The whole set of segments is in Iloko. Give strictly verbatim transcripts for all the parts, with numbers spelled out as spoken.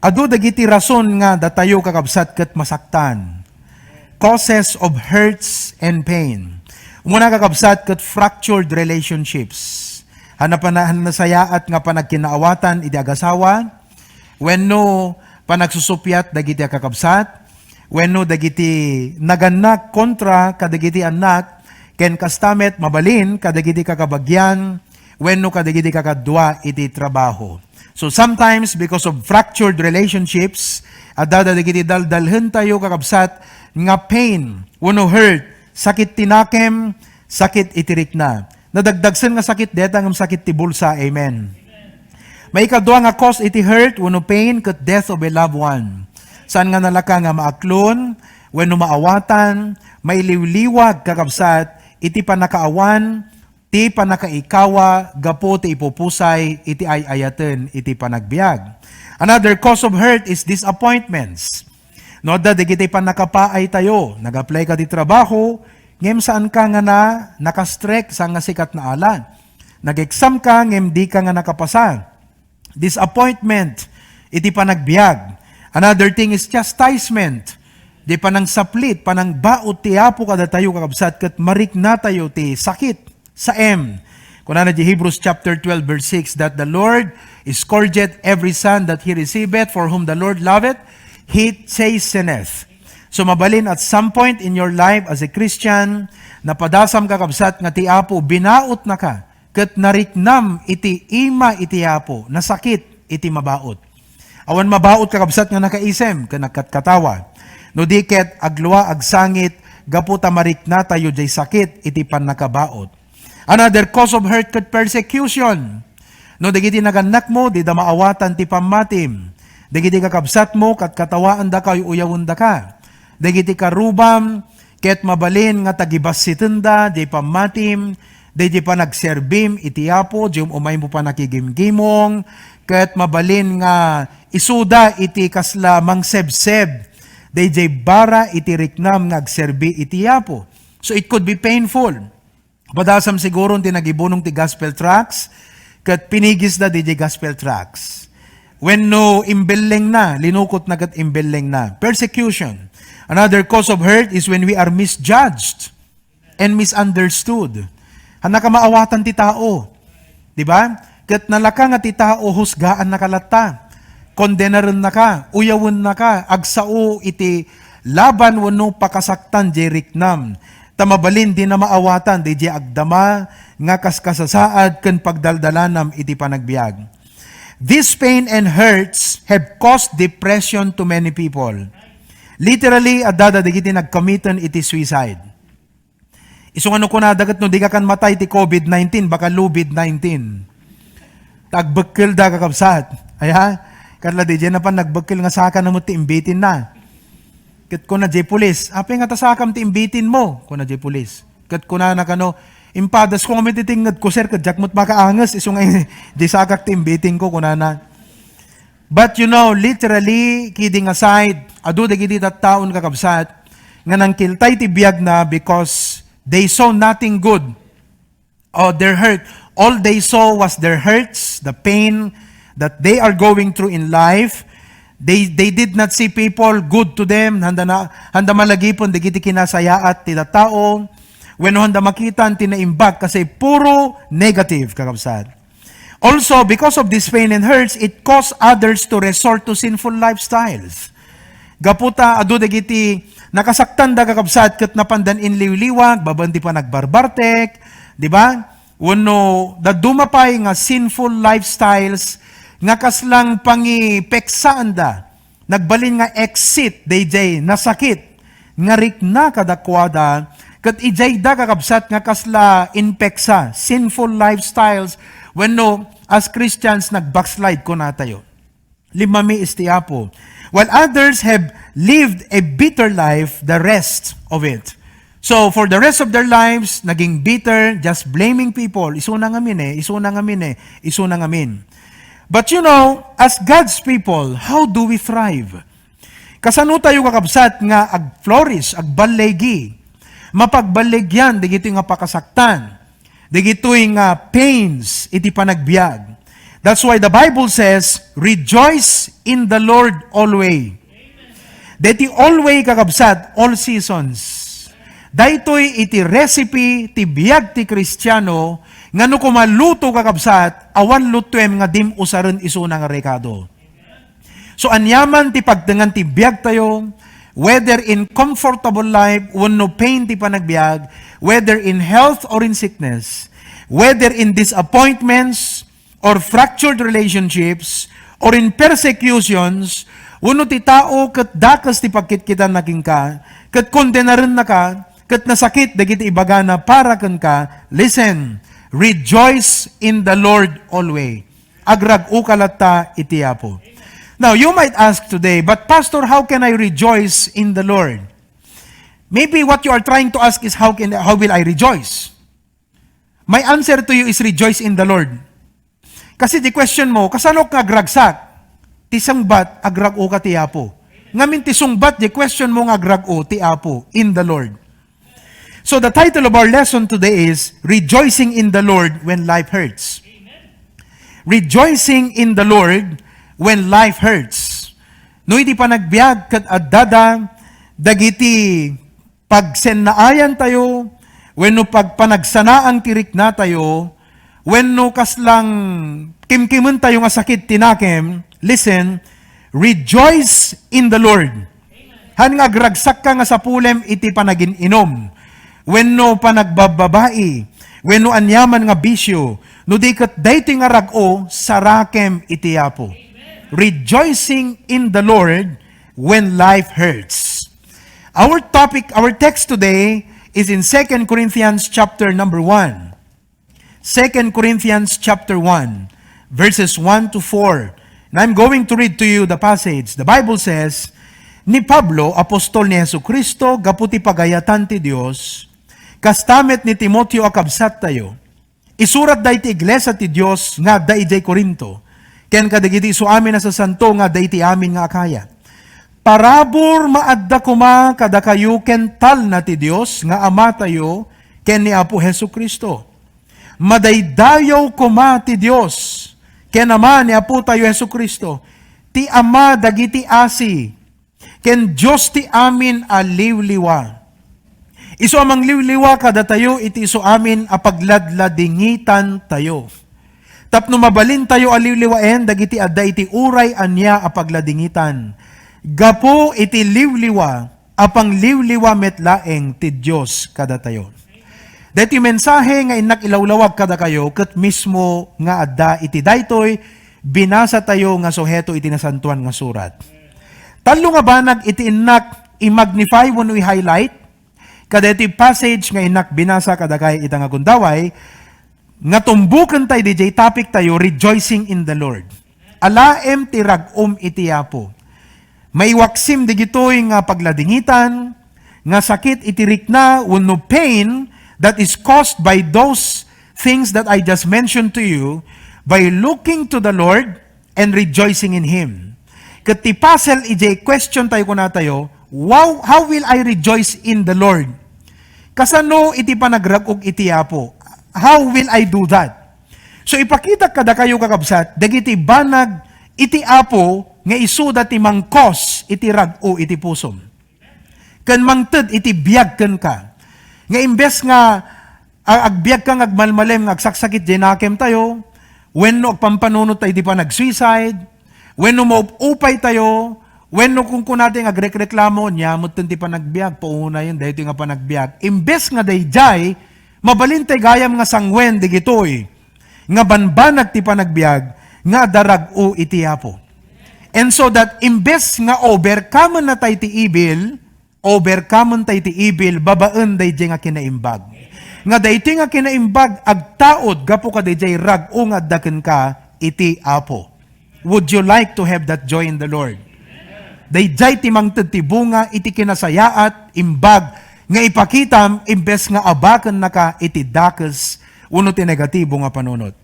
Adu dagiti rason nga datayo, kakabsat, ket masaktan. Causes of hurts and pain. Umuna, kakabsat, ket fractured relationships. Hanna pana-, hanna nasayaat nga panagkinaawatan iti agasawa, wenno panagsusuppiat dagiti kakabsat, wenno dagiti nagannak kontra kadagiti annak, ken kasta met mabalin kadagiti kakabagian, wenno kadagiti kakadua iti trabaho. So sometimes, because of fractured relationships, adda dagiti daldalhentayo, kakabsat, nga pain wenno hurt, sakit ti nakem, sakit iti rikna. Nadagdagsen nga sakit deta ngem sakit ti bulsa. Amen. Maikadua nga cause iti hurt wenno pain ket death of a loved one. Saan nga nalaka nga maaklon wenno maawatan, mailiwliwag, kakabsat, iti pannakaawan ti pannakaikawa gapu ti ipupusay iti ay-ayaten iti panagbiag. Another cause of hurt is disappointments. No adda dagiti pannakapaaytayo, nag-apply ka ti trabaho, ngem saan ka nga na nakastrek sa nga sikat na ala. Nag-exam ka, ngem di ka nga nakapasa. Disappointment iti panagbiag. Another thing is chastisement. Di panangsaplit, panangbaot ti Apo kadatayo, kakabsat, ket mariknatayo ti sakit. Sa M, kunana di Hebrews chapter twelve, verse six, that the Lord scourgeth every son that he receiveth, for whom the Lord loveth, he chasteneth. So mabalin at some point in your life as a Christian, napadasam, kakabsat, nga ti Apo binaotnaka, ket nariknam iti ima iti Apo, nasakit iti mabaot. Awan mabaot, kakabsat, nga nakaisem ken nagkatkatawa. No di ket aglua agsangit gapu ta mariknatayo diay sakit iti pannakabaot. Another cause of hurt ket persecution. No dagiti nagannakmo, dida maawatan ti pammatim. Dagiti kakabsatmo, katkatawaandaka, uy-uyawendaka. Dagiti karubam, ket mabalin nga tagibassitenda diay pammatim, daydiay panagserbim iti Apo, diay um-umaymo pannakigimgimong, ket mabalin nga isuda iti kasla mangsebseb, daydiay bara iti riknam nga agserbi iti Apo. So it could be painful. Padasam siguro ti nagibunong ti gospel tracts, ket pinigisda diay gospel tracts. Wenno imbellengna, linukotna ket imbellengna. Persecution. Another cause of hurt is when we are misjudged and misunderstood. Hanna ka maawatan ti tao. Di ba? Ket nalaka nga ti tao, husgaannaka latta. Kondenarennaka, uyawennaka, agsao iti laban wenno pakasaktan diay riknam. Ta mabalin dina maawatan diay agdama nga kaskasasaad ken pagdaldalanam iti panagbiag. This pain and hurts have caused depression to many people. Literally, adda dagiti nagkamiten iti suicide. Isu nga no kunada ket no dika kan matay ti covid nineteen, baka lubid nineteen. Ta agbekkelda, kakabsat. Aya? Karla, diay napan nagbekkel nga saka na met ti imbitinna. Ket kuna diay pulis, "Apay nga ta sakam ti imbitinmo?" kuna diay pulis. Ket kunana kano, "Impadasko ngamin ti tengngedko, sir, ket diak met makaanges, isu nga diay sakak ti imbitinko," kunana. But you know, literally, kidding aside, adu dagiti tattaon, kakabsat, nga nangkiltay ti biagna because they saw nothing good. Oh, their hurt. All they saw was their hurts, the pain that they are going through in life. They, they did not see people good to them. Handa na, handa malagipen dagiti kinasayaat ti tattao. Wenno handa makitan ti naimbag kasi puro negative, kakabsat. Also, because of this pain and hurts, it caused others to resort to sinful lifestyles. Gapu ta adu dagiti nakasaktanda, kakabsat, ket napandan inliwliwag, babaen ti panagbarbartek, di ba? Wenno dadduma pay nga sinful lifestyles nga kaslang pangipeksaanda. Nagbalin nga exit daydiay nasakit nga rikna kadakuada, ket idiayda, kakabsat, nga kasla inpeksa, sinful lifestyles, wenno as Christians, nag-backslide kunatayo. Limmami iti Apo. While others have lived a bitter life the rest of it. So, for the rest of their lives, naging bitter, just blaming people. Isuna ngamin eh, isuna ngamin eh, isuna ngamin. But you know, as God's people, how do we thrive? Kasano tayo, kakabsat, nga ag-flourish, agballigi, mapagballigian dagitoy nga pakasaktan, dagitoy nga pains iti panagbiag? That's why the Bible says, "Rejoice in the Lord always." Deti always, kakabsat, all seasons. Daytoy iti recipe ti biag ti Kristiano nga no kumaluto, kakabsat, awan lutuem nga dim usaren isuna nga rekado. So, aniaman ti pagtengan ti biag tayo, whether in comfortable life wenno pain ti panagbiag, whether in health or in sickness, whether in disappointments or fractured relationships or in persecutions, wenno ti tao ket dakes ti pagkitkitanna kenka, ket kondenarennaka, ket nasakit dagiti ibagana para kenka, listen, rejoice in the Lord always. Agrag-oka latta iti Apo. Now, you might ask today, "But Pastor, how can I rejoice in the Lord?" Maybe what you are trying to ask is, "How can, how will I rejoice?" My answer to you is, "Rejoice in the Lord." Kasi di question mo, "Kasano ka agragsak?" Ti sungbat, agrag-oka ti Apo. Ngamin ti sungbat, di question mo nga agrag-o ti Apo, in the Lord. So the title of our lesson today is Rejoicing in the Lord When Life Hurts. Rejoicing in the Lord When Life Hurts. No, iti panagbiag ket addada dagiti pagsennaayan tayo, wenno pagpanagsanaang ti rikna tayo, wenno kaslang kimkimen tayo nga sakit ti nakem, listen, rejoice in the Lord. Han nga agragsakka nga sapulem iti panagin-inum, wenno panagbababai, wenno aniaman nga bisyo, no di ket daytoy nga rag-o, sarakem iti Apo. Rejoicing in the Lord when life hurts. Our topic, our text today is in Second Corinthians chapter number one. Second Corinthians chapter one, verses one to four. And I'm going to read to you the passage. The Bible says, "Ni Pablo, apostol ni Jesu-Cristo, gapu ti pagayatan ti Dios, kasta met ni Timoteo a kabsattayo, isuratda iti iglesia ti Dios nga adda idiay Corinto, ken kadagiti isu amin a sasanto nga adda iti amin nga Acaya. Parabur maadda koma kadakayo ken talna ti Dios nga Amatayo ken ni Apo Jesu-Cristo. Madaydayaw koma ti Dios ken Ama ni Apotayo Jesu-Cristo, ti Ama dagiti asi, ken Dios ti amin a liwliwa. Isu a mangliwliwa kadatayo iti isu amin a pagladladingitantayo, tapno mabalintayo a liwliwaen dagiti adda iti uray ania a pagladingitan, gapu iti liwliwa a pangliwliwa met laeng ti Dios kadatayo." Daytoy mensahe nga innak ilawlawag kadakayo ket mismo nga adda iti daytoy binasatayo nga suheto iti Nasantoan nga Surat. Tallo nga banag iti innak i-magnify wenno i-highlight kadaytoy passage nga innak binasa kadakay ita nga gundaway, nga tumbokentayo diay topic tayo, Rejoicing in the Lord. Alaem ti rag-om iti Apo. Maiwaksim digitoy nga pagladingitan, nga sakit iti rikna wenno pain that is caused by those things that I just mentioned to you by looking to the Lord and rejoicing in Him. Ket ti pasel idiay question tayo, kunatayo, "Wow, how will I rejoice in the Lord?" Kasano iti panagrag-og iti Apo? How will I do that? So, ipakitak kadakayo, kakabsat, dagiti banag iti Apo nga isuda ti mangkos iti rag-o iti pusom ken mangted iti biag kenka. Nga imbes nga a-, agbiagka nga agmalmalem nga agsaksakit diay nakemtayo, wenno agpampanunot tayo iti panag-suicide, wenno maup-upay tayo, wenno kunkunatayo nga agrekreklamo, nia metten ti panagbiag, paunayen daytoy nga panagbiag. Imbes nga daydiay, mabalin tayo gayam nga sanguen digitoy nga banbanag ti panagbiag nga adda rag-o iti Apo. And so that imbes nga overcome-ennatay ti evil, overcome-ennatay ti evil babaen daydiay nga kinaimbag. Nga daytoy nga kinaimbag agtaud gapu kadaydiay rag-o nga adda kenka iti Apo. Would you like to have that joy in the Lord? Daydiay ti mangted ti bunga iti kinasayaat, imbag nga ipakitam imbes nga abakennaka iti dakes wenno ti negatibo nga panunot.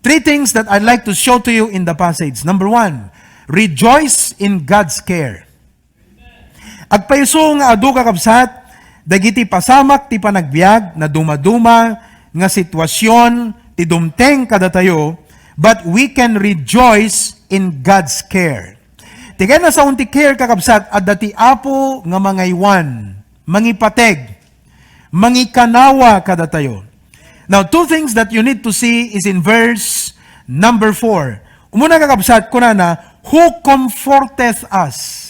Three things that I'd like to show to you in the passage. Number one, rejoice in God's care. Agpayso nga adu, kakabsat, dagiti pasamak ti panagbiag, nadumaduma nga sitwasion ti dumteng kadatayo, But we can rejoice in God's care. Ti kayatna saon ti care, kakabsat, adda ti Apo nga mangaywan, mangipateg, mangikanawa kadatayo. Now, two things that you need to see is in verse number four. Umuna, kakabsat, kunana, "Who comforteth us?"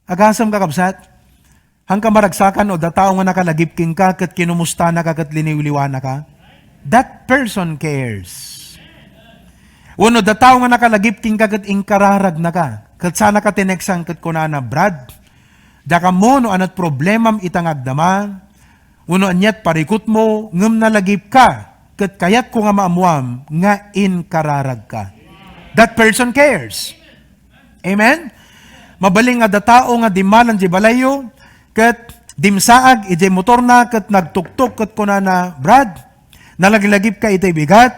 Agasem, kakabsat? Haanka maragsakan, no adda tao nga nakalagip kenka ket kinumustanaka ket liniwliwanaka? That person cares. Wenno adda tao nga nakalagip kenka ket inkararagnaka, ket saanka tineksan ket kunana, "Brad, diak ammo no anat problemam ita nga agdama, wenno aniat parikutmo, ngem nalagipka, ket kayatko nga maammoam nga inkararagka." That person cares. Amen? Mabalin nga adda tao nga dimmalan idiay balayyo, ket dimsaag idiay motorna, ket nagtuktok, ket kunana, "Brad, nalaglagipka iti bigat,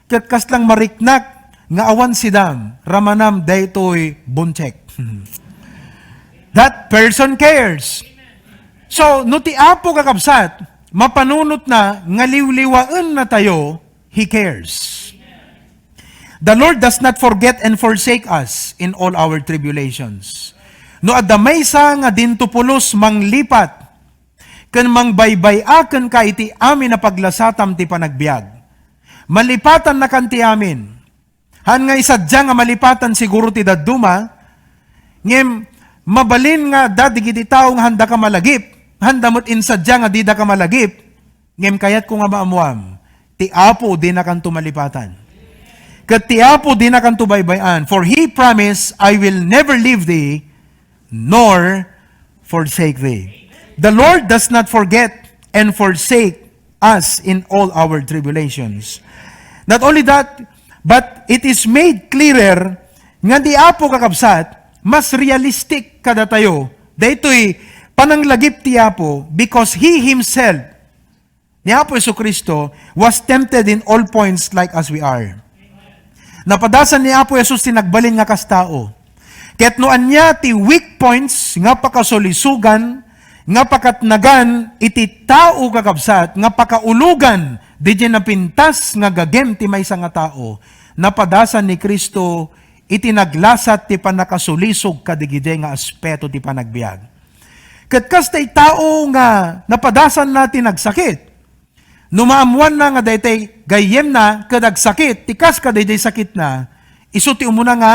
ket kasla mariknak nga awan sidam, ramanam daytoy buntsek." That person cares. So, no ti Apo, kakabsat, mapanunotna nga liwliwaennatayo, He cares. The Lord does not forget and forsake us in all our tribulations. No adda maysa nga dinto pulos manglipat ken mangbaybay-a kenka iti amin a paglasatam ti panagbiag, malipatannakan ti amin. Haan nga isadia nga malipatan siguro ti dadduma, ngem mabalin nga adda dagiti tao nga haandaka malagip, haanda met insadia nga didaka malagip, ngem kayatko nga maammoam, ti Apo dinakanto malipatan. Ket ti Apo dinakanto baybay-an. "For He promised, 'I will never leave thee nor forsake thee.'" The Lord does not forget and forsake us in all our tribulations. Not only that, but it is made clearer nga ti Apo, kakabsat, mas realistic kadatayo daytoy pananglagip ti Apo, because He Himself, ni Apo Jesu-Cristo, was tempted in all points like as we are. Napadasan ni Apo Jesus ti nagbalin nga kas tao. Ket no ania ti weak points nga pakasulisogan, nga pakatnagan iti tao, kakabsat, nga pakaulogan didiay napintas nga gagem ti maysa nga tao, napadasan ni Cristo iti naglasat ti pannakasulisog kadigidiay nga aspeto ti panagbiag. Ket kas ti tao nga napadasanna ti nagsakit, no maammoanna nga daytoy gayyemna ket agsakit, ti kas kadaydiay sakitna, isu ti umuna nga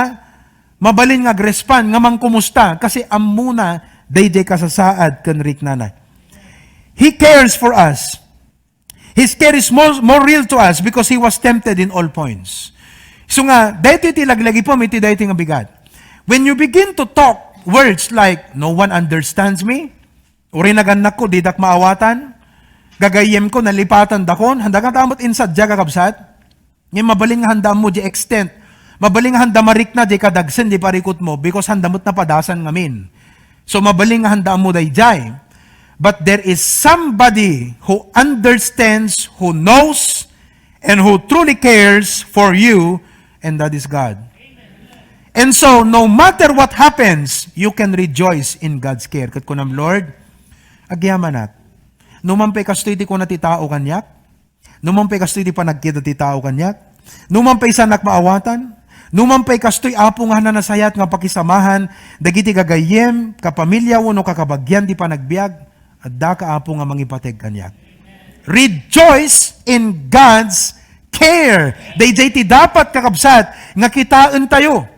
mabalin nga agrespond, nga mangkumusta, kasi ammona daydiay kasasaad ken riknana. He cares for us. His care is more, more real to us because He was tempted in all points. So nga, daytoy ti laglagipem iti daytoy nga bigat. When you begin to talk words like, "No one understands me," uray nagannakko, didak maawatan, gagayyemko, nalipatandakon, haanda nga ta met insadia, kakabsat? Ngem mabalin nga haanda ammo di extent. Mabalin nga haanda marikna di kadagsen di parikutmo because haanda met napadasan ngamin. So, mabalin nga haanda ammo daydiay. But there is somebody who understands, who knows, and who truly cares for you, and that is God. And so, no matter what happens, you can rejoice in God's care. Ket kunam, "Lord, agyamanak. No man pay kastoy ti kuna ti tao kaniak, no man pay kastoy ti panagkita ti tao kaniak, no man pay saanak maawatan, no man pay kastoy, Apo, nga nasayaat nga pakisamahan dagiti gagayyem, kapamilya, wenno kakabagian ti panagbiag, addaka, Apo, nga mangipateg kaniak." Rejoice in God's care. Daydiay ti dapat, kakabsat, nga kitaentayo.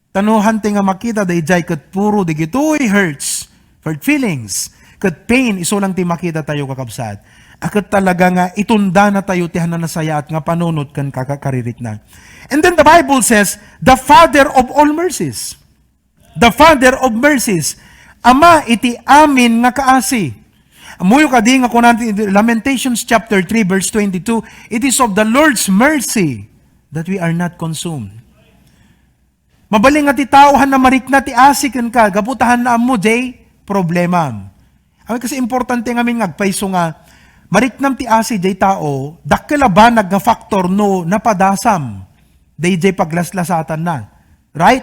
Ta no haantayo nga makita daydiay ket puro dagitoy hurts, hurt feelings, ket pain, isu lang ti makitatayo, kakabsat. A ket talaga nga itundanatayo ti nasayaat nga panunot ken kaka-, karirikna. And then the Bible says, "The Father of all mercies." The Father of mercies. Ama iti amin nga kaasi. Ammoyo kadi nga kuna ti Lamentations chapter three, verse twenty-two, "It is of the Lord's mercy that we are not consumed." Mabalin nga ti tao haanda marikna ti asi kenka, gapu ta haanda ammo diay problemam. Amin, kasi importante ngamin nga agpayso nga mariknam ti asi diay tao, dakkel a banag nga factor no napadasam daydiay paglaslasatanna. Right?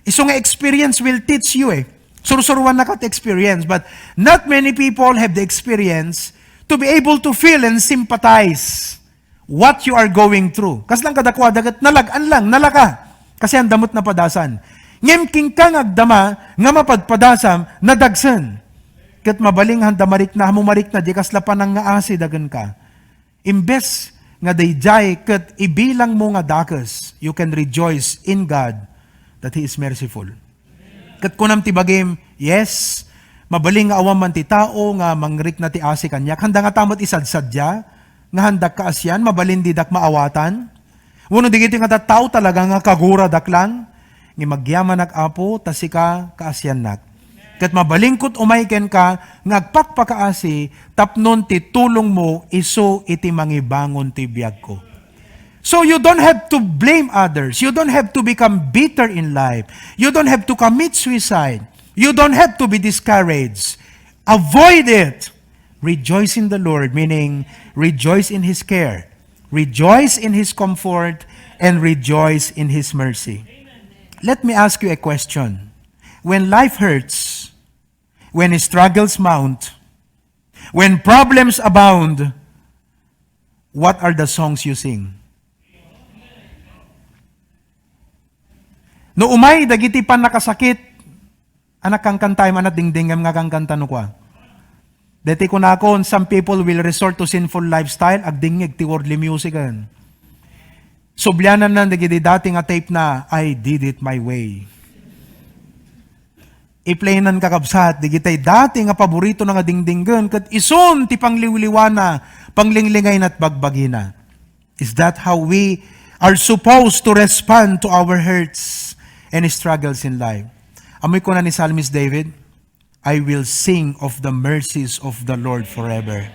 Isu nga experience will teach you eh. Sursuruannaka ti experience, but not many people have the experience to be able to feel and sympathize what you are going through. Kasla kadakuada ket nalag-an lang, nalaka. Kasi anda met napadasan. Ngem kenka nga agdama nga mapadpadasam, nadagsen. Ket mabalin nga anda marikna, ammom marikna, di kasla panangngaasi da kenka. Imbes nga daydiay ket ibilangmo nga dakes, you can rejoice in God that He is merciful. Ket kunam ti bagim, yes, mabalin nga awan man ti tao nga mangrikna ti asi kaniak. Handa ngata met isadsadia nga handak kaasian, mabalin didak maawatan. Wenno dagiti ngata tao talaga nga kaguradak lang, ngem agyamanak, Apo, ta sika kaasiannak. Ket mabalinko umay kenka nga agpakpakaasi tapnon ti tulongmo isu iti mangibangon ti biagko. So you don't have to blame others. You don't have to become bitter in life. You don't have to commit suicide. You don't have to be discouraged. Avoid it. Rejoice in the Lord, meaning rejoice in His care, rejoice in His comfort, and rejoice in His mercy. Let me ask you a question. When life hurts, when struggles mount, when problems abound, what are the songs you sing? No umay dagiti pannakasakit, anak, kankanta, anak, dingdingem nga kankanta no kua. Deti kunakon, some people will resort to sinful lifestyle, agdingngeg ti worldly music, en. Sublianan nan dagiti dati nga tape na, "I Did It My Way." I-play nan, kakabsat, dagiti dati nga paborito na nga dingdinggen, ket isun ti pangliwliwana, panglinglingayna, bagbagina. Is that how we are supposed to respond to our hurts and struggles in life? Ammoy kuna ni Psalmist David, "I will sing of the mercies of the Lord forever."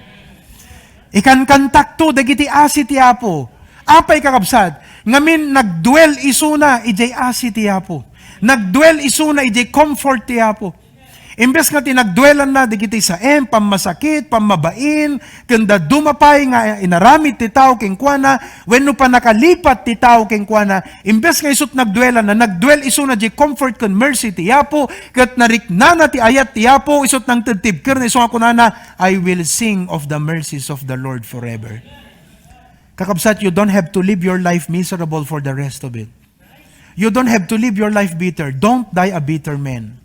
Ikankantakto dagiti asi ti Apo. Apay, kakabsat, ngamin nagduel isuna idiay asi ti Apo. Nagduel isuna idiay comfort ti Apo. Imbes nga ti nagduelanna dagiti saem, pammasakit, pammabain, ken dadduma pay nga inaramid ti tao kenkuana, wenno pannakalipat ti tao kenkuana, imbes nga isut' nagduelanna, nagduel isuna diay comfort ken mercy ti Apo, ket nariknana ti ayat ti Apo, isut' nangted ti ibkerna, isu nga kunana, "I will sing of the mercies of the Lord forever." Kakabsat, you don't have to live your life miserable for the rest of it. You don't have to live your life bitter. Don't die a bitter man.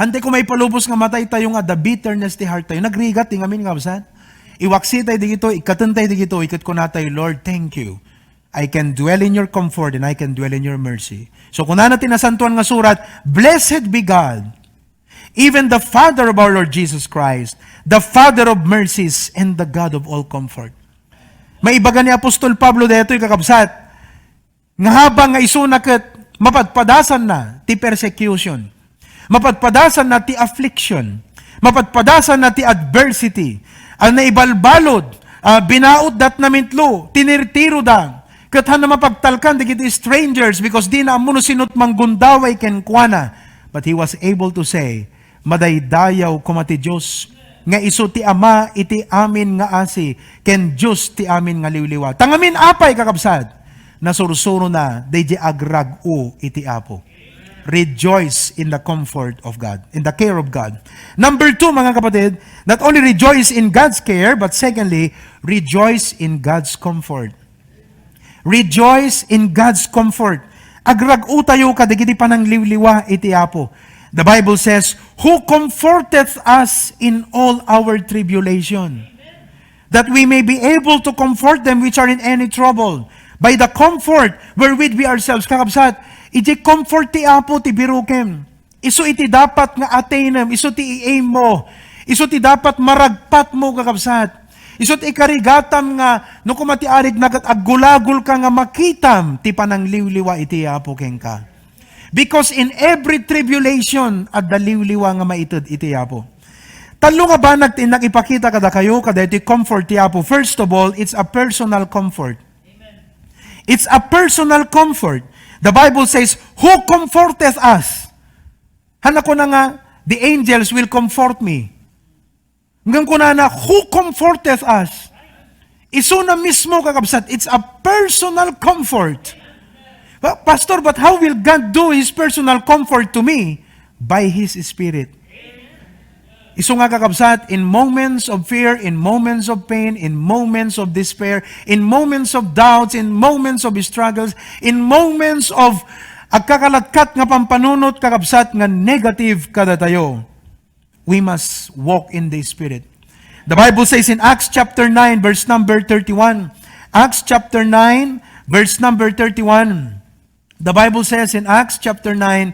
Hantay ko maipalubos nga matay tayo nga the bitterness ti heart tayo. Nagrigat ti ngamin, kakabsat. Iwaksi tayo digito, ikkaten tayo digito, iket kunatay, "Lord, thank you. I can dwell in your comfort and I can dwell in your mercy." So, kunana ti Nasantuan nga Surat, "Blessed be God, even the Father of our Lord Jesus Christ, the Father of mercies and the God of all comfort." Maibaga ni Apostol Pablo daytoy, kakabsat, nga habang nga isuna ket mapadpadasanna ti persecution, mapadpadasanna ti affliction, mapadpadasanna ti adversity, a naibalbalud, a binautda, natnamintlo, tinirtiroda, ket haanna mapagtalkan dagiti strangers because dina ammo no sino't manggundaway kenkuana. But he was able to say, "Madaydayaw koma ti Dios, nga isu ti Ama iti amin nga asi, ken Dios ti amin nga liwliwa." Ta ngamin apay, kakabsat? Nasursurona daydi agrag-o iti Apo. Rejoice in the comfort of God, in the care of God. Number two, mga kapatid, not only rejoice in God's care, but secondly, rejoice in God's comfort. Rejoice in God's comfort. Agrag-o tayo kadagiti panangliwliwa iti Apo. The Bible says, "Who comforteth us in all our tribulation, that we may be able to comfort them which are in any trouble by the comfort wherewith we ourselves." Kakabsat, iti comfort ti Apo ti birukem. Isu iti dapat nga attainem, isu ti i-aim mo, isu ti dapat maragpatmo, kakabsat. Isu ti ikarigatam nga, no kuma ti arigna ket aggulagolka nga makitam ti panangliwliwa iti Apo kenka. Because in every tribulation, adda liwliwa nga maited iti Apo. Tallo nga banag ti innak ipakita kadakayo, kadaytoy comfort ti Apo. First of all, it's a personal comfort. It's a personal comfort. The Bible says, "Who comforteth us?" Haanna kuna nga, "The angels will comfort me." Ngem kunana, "Who comforteth us?" Isuna mismo, kakabsat. It's a personal comfort. "Pa-, Pastor, but how will God do His personal comfort to me?" By His Spirit. Isu nga, kakabsat, in moments of fear, in moments of pain, in moments of despair, in moments of doubts, in moments of struggles, in moments of agkakalatkat nga pampanunot, kakabsat, nga negative kadatayo, we must walk in the Spirit. The Bible says in Acts chapter nine, verse number thirty-one. Acts chapter nine, verse number thirty-one. The Bible says in Acts chapter nine,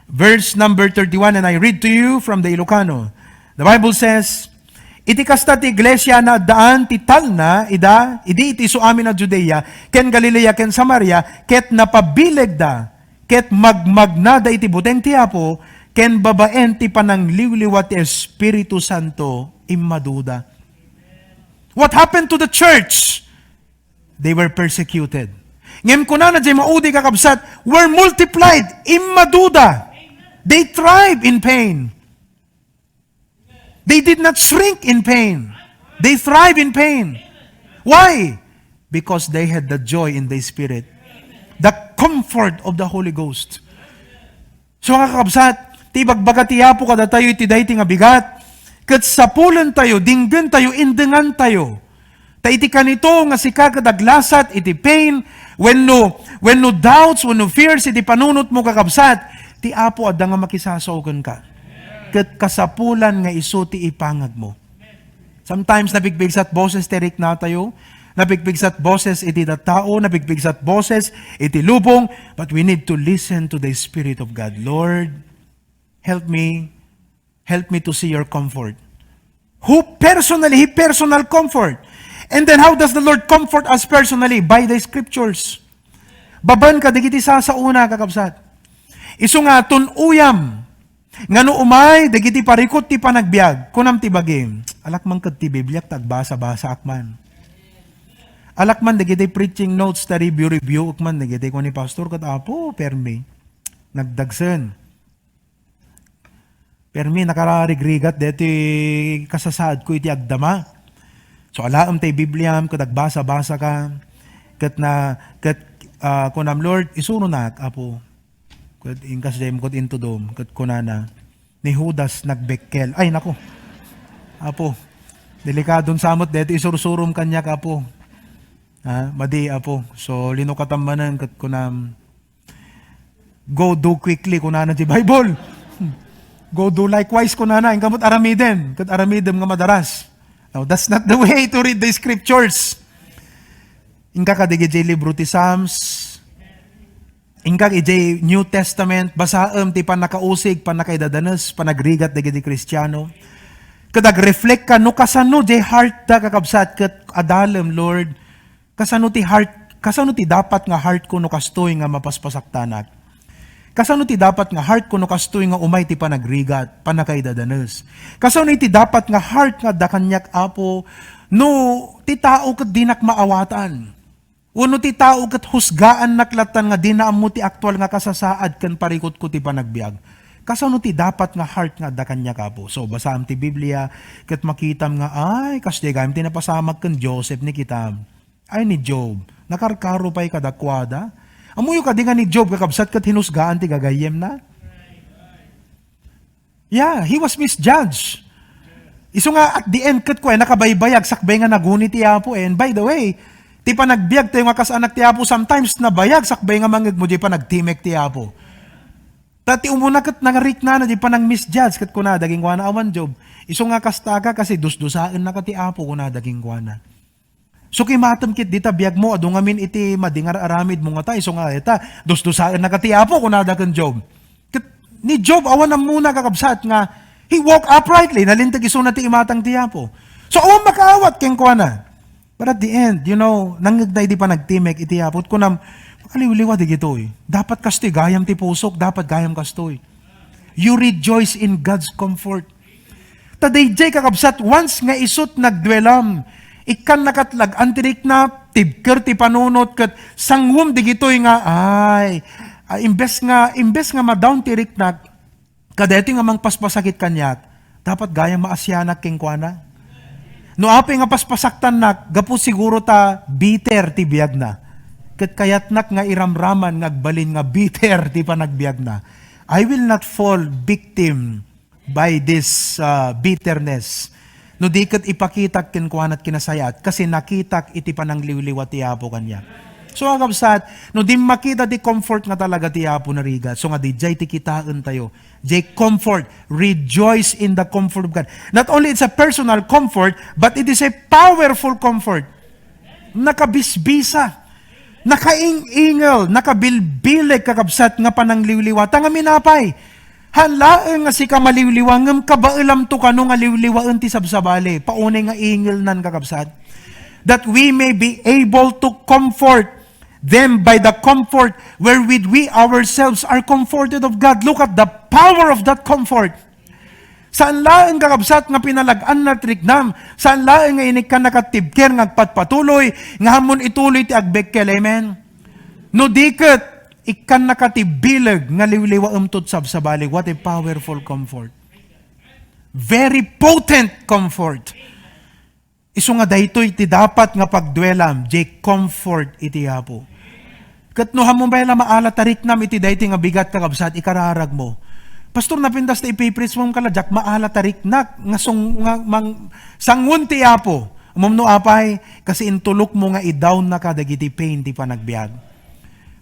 verse number thirty-one, and I read to you from the Ilocano. The Bible says, "Iti kasta ti iglesia, naaddaan ti talna ida, idi iti isu amin a Judea, ken Galilea, ken Samaria, ket napabilegda, ket magmagnada iti buteng ti Apo, ken babaen ti panangliwliwa ti Espiritu Santo, immaduda." What happened to the church? They were persecuted. Ngem kunana diay maudi, kakabsat, were multiplied, immaduda. They thrive in pain. They did not shrink in pain. They thrive in pain. Why? Because they had the joy in the Spirit. The comfort of the Holy Ghost. So, nga kakabsat, ti ibagbaga ti Apo kadatayo iti daytoy nga bigat, ket sapulentayo, dinggentayo, indengantayo. Ta iti kanito nga sika ket aglasat iti pain, wenno, wenno doubts, wenno fears iti panunotmo, kakabsat, ti Apo adda nga makisasao kenka. Ket kasapulan nga isu ti ipangagmo. Sometimes, napigpigsat boses ti riknatayo, napigpigsat boses iti tattao, napigpigsat boses iti lubong, but we need to listen to the Spirit of God. "Lord, help me, help me to see your comfort." Who personally, He personal comfort. And then how does the Lord comfort us personally? By the scriptures. Babaen kadagiti sasaona, kakabsat. Isu nga tun-oyam, nga no umay dagiti parikut ti panagbiag, kunam ti bagim, "Alak man ket ti Bibliak ta agbasa-basaak man. Alak man dagiti preaching notes ta review-reviewek man dagiti," kuan ni pastor, ket Apo, permi. Nagdagsen. Permi nakararigrigat deti kasasaadko iti agdama. So, alaem tay Bibliam, ket agbasa-basaka, ket na, ket, ah, kunam, "Lord, isuronak, Apo." Ket inkas dayem ket intudom, ket kunana, "Ni Judas nagbekkel." Ay, nako. Apo, delikadon sa met deti isursurom kaniak, Apo. Ha? Madi, Apo. So, linukatam manen, ket kunam, "Go do quickly," kunana ti Bible. "Go do likewise," kunana. Inka met aramidem, ket aramidem nga madaras. Now, that's not the way to read the scriptures. Inka kadagiti libro ti Psalms. Inka idiay New Testament, basaem ti pannakausig, pannakaidadanes, panagrigat dagiti Kristiano. Ket agreflektka no kasano diay heart da, kakabsat, ket adalem, "Lord, kasano ti heart, kasano ti dapat nga heart ko no kastoy nga mapaspasaktanak? Kasano ti dapat nga heart ko no kastoy nga umay ti panagrigat, pannakaidadanes? Kasano iti dapat nga heart nga adda kaniak, Apo, no ti tao ket dinak maawatan? Wenno ti tao ket husgaannak lattan nga dina ammo ti aktual nga kasasaad ken parikutko ti panagbiag? Kasano ti dapat nga heart nga adda kaniak, Apo?" So, basaam ti Biblia, ket makitam nga, "Ay, kasdiay gayam ti napasamak ken Joseph ni kitam." Ay, ni Job, nakarkaro pay kadakuada. Ammoyo kadi nga ni Job, kakabsat, ket hinusgaan ti gagayyemna? Yeah, he was misjudged. Isu nga at the end, ket kuay, nakabaybayag sakbay nga naguni ti Apo. And by the way, ti panagbiag tayo nga kas anak ti Apo, sometimes nabayag sakbay nga mangngegmo diay panagtimek ti Apo. Ta ti umuna ket nangriknana diay panangmisjudge, ket kuna da kenkuana, "Awan, Job. Isu nga kasta ka, kasi dusdusaennaka ti Apo," kuna da kenkuana. "So, kimatem ket dita biagmo, adu ngamin iti madi nga ar-aramidmo ngata, isu nga ita, dusdusaennaka ti Apo," kuna da ken Job. Ket ni Job, awan ammona, kakabsat, nga he walk uprightly, nalinteg isuna ti imatang ti Apo. So, awan makaawat kenkuana. But at the end, you know, nangngegna idi panagtimek iti Apo. Kunam, "Aliwliwa dagitoy. Dapat kastoy gayam ti pusok, dapat gayam kastoy." You rejoice in God's comfort. Ta daydiay, kakabsat, once nga isut nagduelam, ikkan nakatlag'an ti rikna, tibker ti panunot, ket sangwem digitoy nga, ay, ah, imbes nga, imbes nga ma-down ti riknak, kadaytoy nga mangpaspasakit kaniak, dapat gayam maasianak kenkuana. No apay nga paspasaktannak, gapu siguro ta bitter ti biagna. Ket kayatnak nga iramraman nga agbalin nga bitter ti panagbiagna. I will not fall victim by this uh, bitterness. No di ket ipakitak kenkuana ti kinasayaat, kasi nakitak iti panangliwliwa ti Apo kaniak. So, kakabsat, no di makita ti comfort nga talaga ti Apo narigat, so nga didiay ti kitaentayo. Jay comfort, rejoice in the comfort of God. Not only it's a personal comfort, but it is a powerful comfort. Nakabisbisa, nakaing-ingel, nakabilbileg, kakabsat, nga panangliwliwa. Ta ngamin apay, haan laeng nga sika maliwliwa, ngem kabaelamto kano nga liwliwaen ti sabsabali. Paunay nga ingelnan, kakabsat. That we may be able to comfort them by the comfort wherewith we ourselves are comforted of God. Look at the power of that comfort. Saan laeng, kakabsat, nga pinalag-anna ti riknam. Saan laeng nga inikkanna kat tibker nga agpatpatuloy, nga ammon ituloy ti agbekkel. Amen? No di ket, ikkannaka ti bileg nga liwliwaemto ti sabsabali. What a powerful comfort. Very potent comfort. Isu nga daytoy ti dapat nga pagduelam, jay comfort iti Apo. Ket no ammom pay la maala ta riknam iti daytoy nga bigat, kakabsat, ikararagmo. Pastor, napintas ta ipipreach mo, kala diak maala ta riknak nga sung-, nga mang-, sangun ti Apo. Ammom no apay, kasi intulokmo nga i-downnaka dagiti pain ti panagbiag.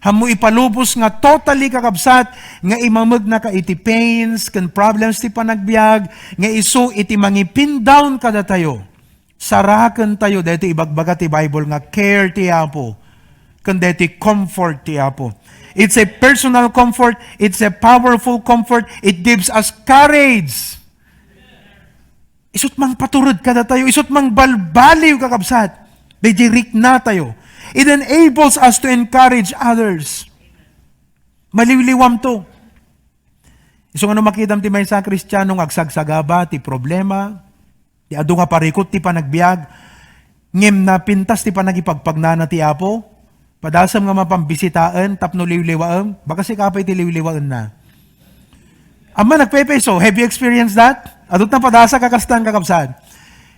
Hammo ipalubos nga totally, kakabsat, nga imamegnaka iti pains ken problems ti panagbiag, nga isu iti mangipin-down kadatayo. Sarakentayo daytoy ibagbaga ti Bible nga care ti Apo, ken daytoy comfort ti Apo. It's a personal comfort, it's a powerful comfort, it gives us courage. Isut' mangpatured kadatayo, isut' mangbalbaliw, kakabsat. Daydiay riknatayo. It enables us to encourage others. Maliwliwamto. Isu nga no makitam ti maysa a Kristiano nga agsagsagaba ti problema, ti adu nga parikut ti panagbiag, ngem napintas ti panagipagpagnana ti Apo, padasem nga mapambisitaen tapno liwliwaem, baka sika pay ti liwliwaenna. Amma nagpepeso, have you experienced that? Adut napadasa ka kastan, kakabsat.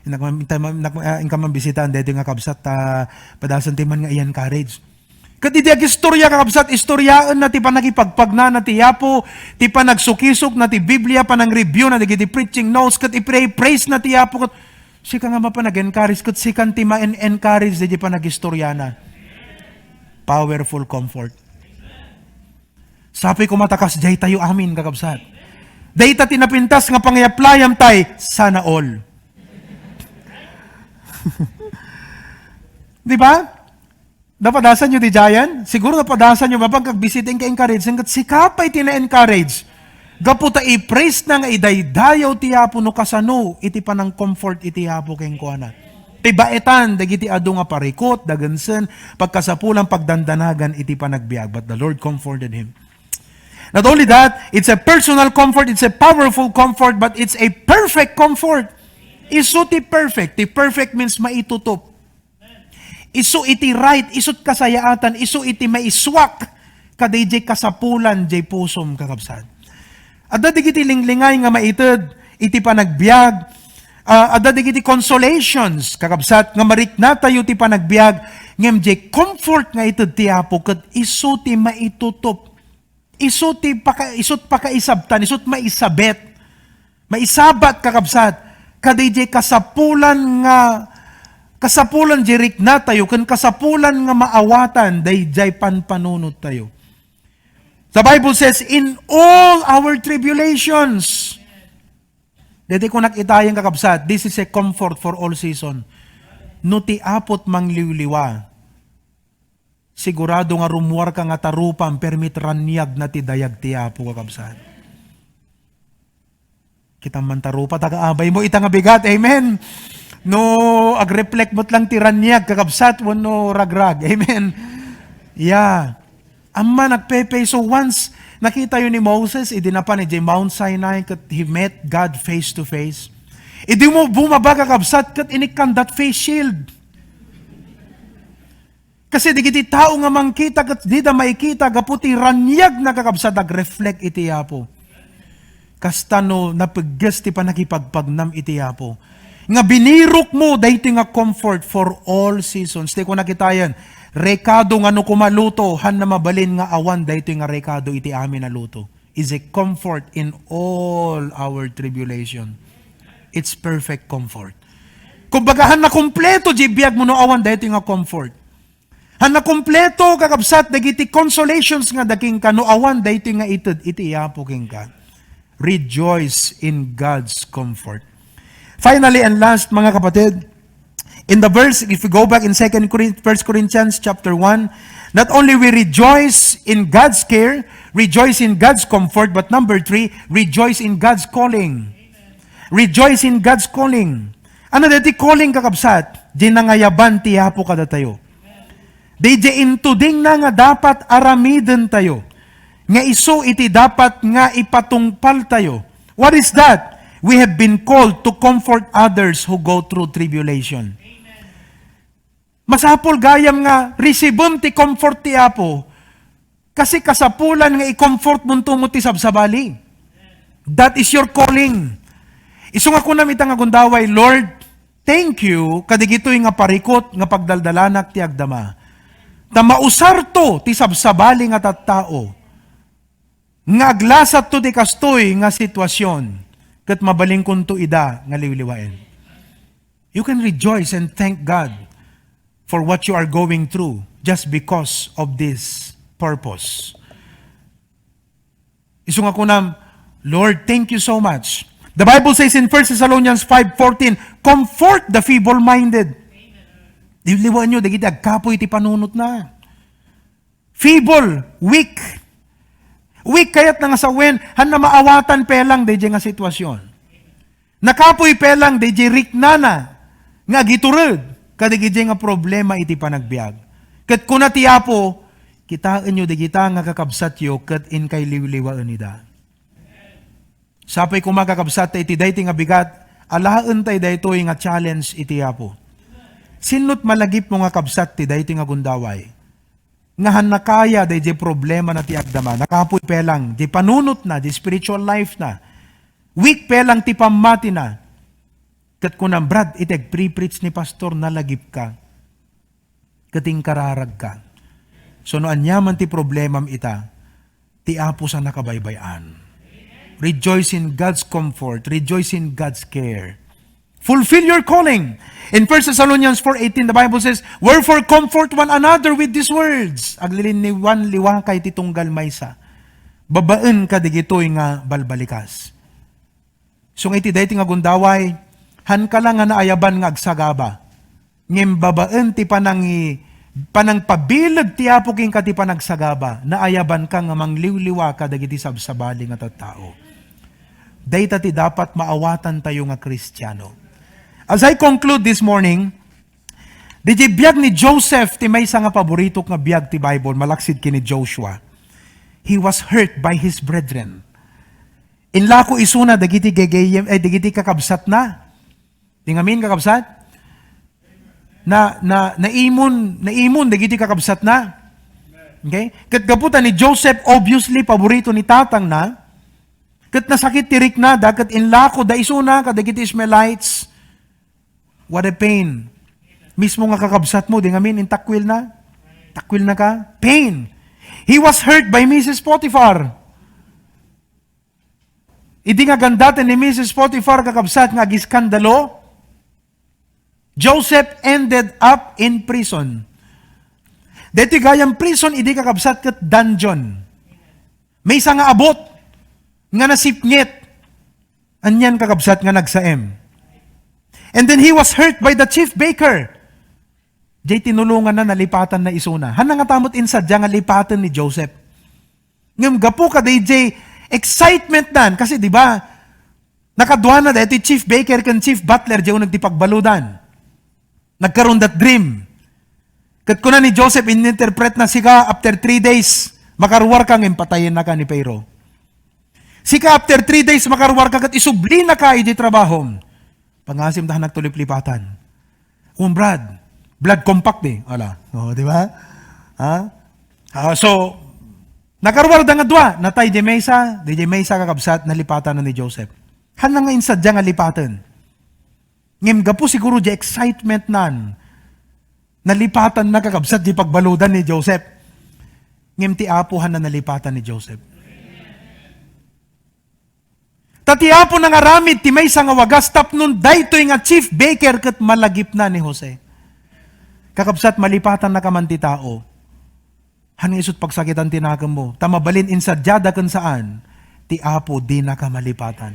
Inak-, inak-, ah, inka mambisita, daytoy nga kabsat, ah, padasan ti man nga i-encourage. Ket idi agistorya, kakabsat, istoryaenna ti panagipagpagnana ti Apo, ti panagsukisokna ti Biblia, panangreviewna dagiti preaching notes, ket i-pray, praise na ti Apo, ket sika nga mapan nag-encourage, ket sikan ti ma-encourage dagiti panagistoryana. Powerful comfort. Sapay koma ta kasdiay tayo amin, kakabsat. Dayta ti napintas nga pangi-apply-am tay, sana all. Di ba? Napadasan nyo ti Giant? Siguro napadasan nyo, mapagkagbisita, inka-encourage, ket sika pay ti na-encourage. Gapu ta i-praise na nga idaydayaw ti Apo no kasano iti panang-comfort iti Apo kenkuana. Ti baetan dagiti adu nga parikut, dagensen, pagkasapulan, pagdandanagan iti panagbiag. But the Lord comforted him. Not only that, it's a personal comfort, it's a powerful comfort, but it's a perfect comfort. Isu ti perfect. Ti perfect means maitutup. Isu iti right, isu ti kasayaatan, isu iti maisuak kadaydiay kasapulan diay pusom, kakabsat. Adda dagiti linglingay nga maited iti panagbiag, ah, adda dagiti consolations, kakabsat, nga mariknatayo ti panagbiag, ngem diay comfort nga ited ti Apo ket isu ti maitutup. Isu ti paka-, isut pakaisabtan, isut maisabet. Maisabat, kakabsat, kadaydiay kasapulan nga, kasapulan diay riknatayo, ken kasapulan nga maawatan daydiay panpanunottayo. The Bible says, "In all our tribulations," daytoy kunak itayen, kakabsat, this is a comfort for all season. No ti Apo't mangliwliwa, sigurado nga rummuarka nga tarupam, permi ti raniagna ti dayag ti Apo, kakabsat. Kita man tarupa, taga abay mo, ita nga bigat. Amen. No, agreflect met lang ti raniag, kakabsat, wenno ragrag. Amen. Yeah. Amma nagpepe. So once nakita yo ni Moses, idi napan idiay Mount Sinai, ket he met God face to face. Idi mo bumaba, kakabsat, ket inikkan that face shield. Kasi dagiti tao nga mangkita ket dida maikita gapu ti raniagna, kakabsat, agreflect iti Apo. Kasta no napegges ti panakipagpagnam iti Apo, nga binirokmo daytoy nga comfort for all seasons. Ti kunakitayen, rekado nga no koma luto, hanna mabalin nga awan daytoy nga rekado iti amin a luto. is a comfort in all our tribulation. It's perfect comfort. Kumbaga, han nakumpleto diay biagmo no awan daytoy nga comfort. Han nakumpleto, kakabsat, dagiti consolations nga adda kenka no awan daytoy nga ited iti Apo kenka. Rejoice in God's comfort. Finally and last, mga kapatid, in the verse, if we go back in Second Corinth, First Corinthians chapter one, not only we rejoice in God's care, rejoice in God's comfort, but number three, rejoice in God's calling. Rejoice in God's calling. Ano daytoy calling, kakabsat? Di nangayaban ti Apo kadatayo. Daydiay intudingna nga dapat aramidentayo, nga isu iti dapat nga ipatungpaltayo. What is that? We have been called to comfort others who go through tribulation. Masapul gayam nga receive-em ti comfort ti Apo, kasi kasapulan nga i-comfort monto met ti sabsabali. That is your calling. Isu nga kunam ita nga gundaway, Lord, thank you, kadagitoy nga parikut nga pagdaldalanak ti agdama. Ta mausarto ti sabsabali nga tattao nga aglasatto ti kastoy nga situasion, ket mabalinkonto ida nga liwliwaen. You can rejoice and thank God for what you are going through just because of this purpose. Isu nga kunam, Lord, thank you so much. The Bible says in First Thessalonians five fourteen, "Comfort the feeble-minded." Liwliwaenyo dagiti agkapuy ti panunotna. Feeble, weak. Weak kayatna nga sawen, han na maawatan pay lang daydiay nga situasion. Nakapuy pay lang daydiay riknana nga agitured kadagiti nga problema iti panagbiag. Ket kuna ti Apo, "Kitaenyo dagita nga kakabsatyo ket inkay liwliwaen ida." Sapay koma, kakabsat, ta iti daytoy nga bigat, alaentayo daytoy nga challenge iti Apo. Sinno ti malagipmo nga kabsat ti daytoy nga gundaway? Nga han nakaya daydiay problemana ti agdama, nakapuy pay lang diay panunotna, diay spiritual life na. Weak pay lang ti pammatina. Ket kunam, "Brad, iti agpre-preach ni pastor, nalagipka. Ket inkararagka." So, no aniaman ti problemam ita, ti Apo sa nakabaybay-an. Rejoice in God's comfort. Rejoice in God's care. Fulfill your calling. In First Thessalonians four eighteen, the Bible says, "Wherefore comfort one another with these words." Aglilinliwan-liwaka iti tunggal maysa babaen kadagitoy nga balbalikas. So nga iti daytoy nga gundaway, hanka la nga naayaban nga agsagaba. Ngem babaen ti panangi-, panangpabileg ti Apo kenka ti panagsagaba, naayabanka nga mangliwliwa kadagiti sabsabali nga tattao. Dayta ti dapat maawatantayo nga Kristiano. As I conclude this morning, diay biag ni Joseph ti maysa nga paboritok nga biag ti Bible, malaksid ken ni Joshua. He was hurt by his brethren. Inlako isuna dagiti gagayyem, eh, dagiti kakabsatna. Di ngamin, kakabsat? Na, na, naimon, naimon dagiti kakabsatna. Okay? Ket gapu ta ni Joseph, obviously, paborito ni tatangna. Ket nasakit ti riknada, ket inlako da isuna kadagiti Ishmaelites. What a pain. Mismo nga kakabsatmo, di ngamin, intakwilna. Takwilnaka. Pain. He was hurt by Missus Potiphar. Idi nga gandaten ni Missus Potiphar, kakabsat, nga agiskandalo, Joseph ended up in prison. Daytoy gayam prison, idi, kakabsat, ket dungeon. Maysa nga abut nga nasipnget. Anian, kakabsat, nga nagsaem. And then he was hurt by the chief baker. Diay tinulonganna, nalipatanna isuna. Hanna ngata met insadia nga lipaten ni Joseph. Ngem gapu kadaydiay excitement nan, kasi, di ba, nakaduana daytoy chief baker ken chief butler diay uneg ti pagbaludan. Nagkaroon that dream. Ket kuna ni Joseph, ininterpretna, "Sika, after three days, makaruarka ngem patayennaka ni Pharaoh. Sika, after three days, makaruarka ket isublinaka iti trabahom." Pangasim ta nagtuliplipatan. Um, Brad, blood compact di. Ala. Oh, di ba? Ha? Ah, so, nakaruar da nga dua, natay diay maysa, diay maysa, kakabsat, nalipatan na ni Joseph. Hanna nga insadia nga lipaten. Ngem gapu siguro diay excitement nan, nalipatan na, kakabsat, diay pagbaludan ni Joseph. Ngem ti Apo hanna nalipatan ni Joseph. Ta ti Apo nangaramid ti maysa nga wagas tapno daytoy nga chief baker ket malagipna ni Jose. Kakabsat, malipatannaka man ti tao. Han nga isut' pagsakitan ti nakemmo. Ta mabalin insadiada ken saan, ti Apo dinaka malipatan.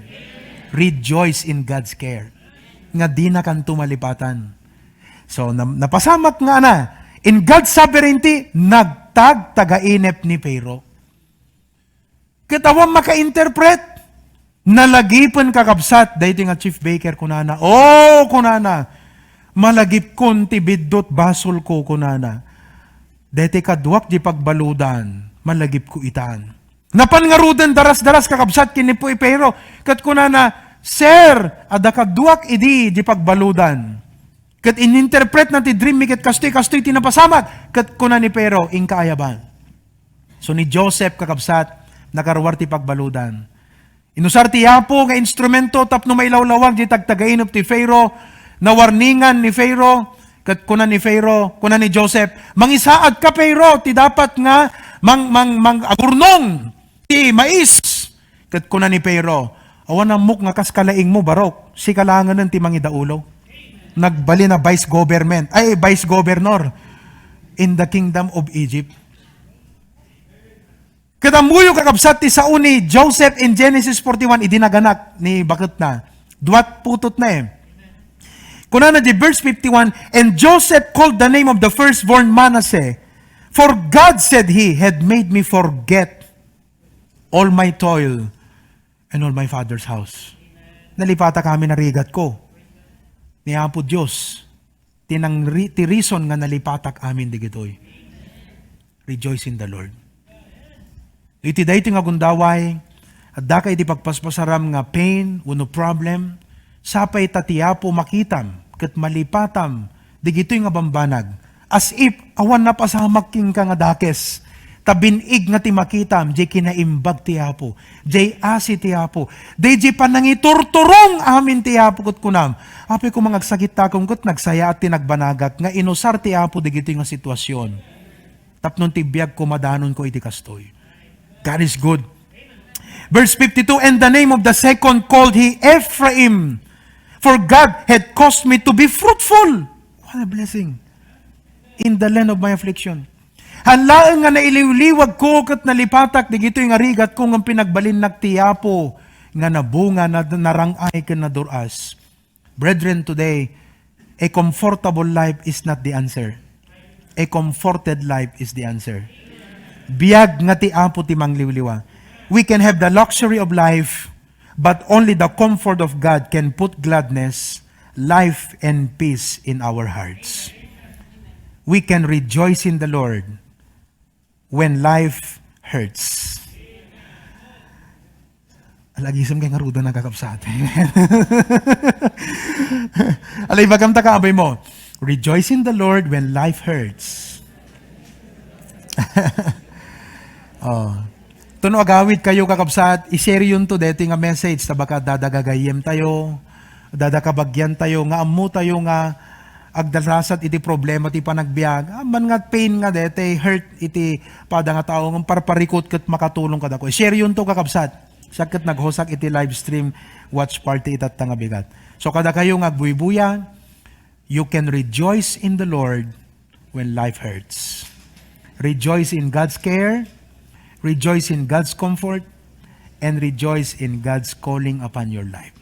Rejoice in God's care. Nga dinakanto malipatan. So, na-, napasamak nga ana, in God's sovereignty, nagtagtagainep ni Pharaoh. Ket awan maka-interpret. Nalagipen, kakabsat, daytoy nga chief baker, kunana, "O," kunana, "malagipkon ti biddut basolko," kunana. "Daytoy kaduak di pagbaludan, malagipko itan." Napan ngaruden darasdaras, kakabsat, ken ni Pharaoh, ket kunana, "Sir, adda kaduak idi di pagbaludan." Ket ininterpretna ti dream mi ket kastoy, kastoy ti napasamak. Ket kuna ni Pharaoh, "Inka ayaban." So ni Joseph, kakabsat, nakaruar ti pagbaludan. Inusar ti Apo nga instrumento tapno mailawlawag di tagtagainep ti Pharaoh. Nawarningan ni Pharaoh, ket kuna ni Pharaoh, kuna ni Joseph, "Mangisaad ka, Pharaoh, ti dapat nga mang-, mang-, mang-agurnong ti mais." Ket kuna ni Pharaoh, "Awan ammok nga kas kalaingmo, barok. Sika laengen ti mangidaulo." Nagbalin a vice government, ay, vice governor in the kingdom of Egypt. Ket ammoyo, kakabsat, ti sao ni Joseph in Genesis forty-one, idi naganak ni baketna. Duat putotna, eh. Kunana di verse fifty-one, "And Joseph called the name of the firstborn Manasseh, for God," said he, "had made me forget all my toil and all my father's house." Nalipatak amin a rigatko ni Apo Dios. Ti nang ri-, ti reason nga nalipatak amin digitoy. Rejoice in the Lord. Iti daytoy nga gundaway, addaka iti pagpaspasaram nga pain wenno problem, sapay ta ti Apo makitam ket malipatam digitoy nga bambanag. As if awan napasamak kenka nga dakes. Ta bin-ig nga ti makitam, jay kinaimbag ti Apo, jay asi ti Apo, jay, jay panangiturturong amin ti Apo, ket kunam, "Apay, koma nga agsakit takom ket nagsayaat ti nagbanagak," nga inusar ti Apo digitoy nga sitwasyon. Tapno ti biagko, madanonko iti kastoy. God is good. Verse fifty-two, "And the name of the second called he Ephraim, for God had caused me to be fruitful." What a blessing. "In the land of my affliction." Han laeng nga nailiwliwagko ket nalipatak digitoy nga rigatko ngem pinagbalinnak ti Apo nga nabunga, na-, narang-ay ken nadur-as. Brethren, today, a comfortable life is not the answer. A comforted life is the answer. Biag nga ti Apo ti mangliwliwa. We can have the luxury of life, but only the comfort of God can put gladness, life, and peace in our hearts. We can rejoice in the Lord when life hurts. Ala, agisem kay ngaruden, kakabsat. Ala, ibagamta kaabay mo, "Rejoice in the Lord when life hurts." Oh. Tapno agawidkayo, kakabsat, i-share yonto daytoy nga message, ta baka adda gagayyemtayo, adda kabagiantayo, nga ammotayo nga agdarasat iti problema ti panagbiag. Ah, man nga pain nga daytoy, hurt iti pada nga tao, ngem parparikut ket makatulong kadakayo. I-share yonto, kakabsat. Siak ket naghosak iti live stream watch party itatta nga bigat. So, kadakayo nga agbuybuya, you can rejoice in the Lord when life hurts. Rejoice in God's care, rejoice in God's comfort, and rejoice in God's calling upon your life.